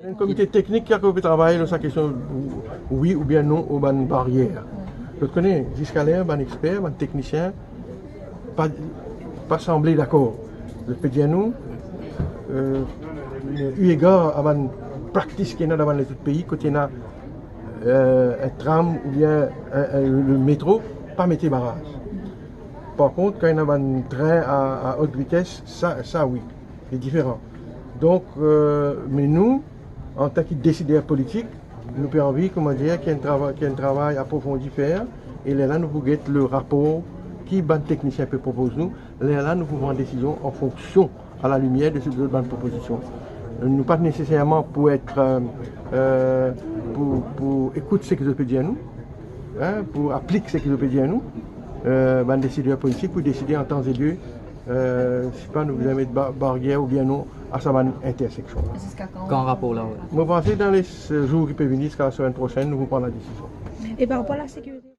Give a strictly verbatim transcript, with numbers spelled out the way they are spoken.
Enn komite teknik ki ankor pe travay lor sa kestion, wi oubien non, o bann baryer. Zot kone, ziska ler bann exper, bann teknisien, pa, pa sanble dakor. Zot pe dir nou, euh, eu egar a bann praktis ki ena dan bann lezot pei, kot ena, euh, enn tram oubien enn, enn, le metro, pa mete baraz. Par kont, kan ena bann trin a, a haute vitesse, sa, sa wi, se diferan. Donk, euh, me nou, antan ki desider politik, nou pe anvi, kouma dir, ki enn trava-, ki enn travay aprofondi fer, e lerla nou pou get le rapor ki bann teknisien pe propoz nou, lerla nou pou pran desizion an fonksion, a la limier de se, de bann propozision. Nou pa neseserman pou et, euh, euh, pou, pou ekout seki zot pe dir nou, hein, pou aplik seki zot pe dir nou, euh, bann desider politik pou deside an tan e lir, euh, si pa nou bizin met ba-, baryer oubien non a sa bann interseksion. Ziska kan? Kan rapor la, wi. Mo panse dan le zour ki pe vini, ziska la semenn prosenn, nou pou pran la desizion. E par rapor a la sekirite?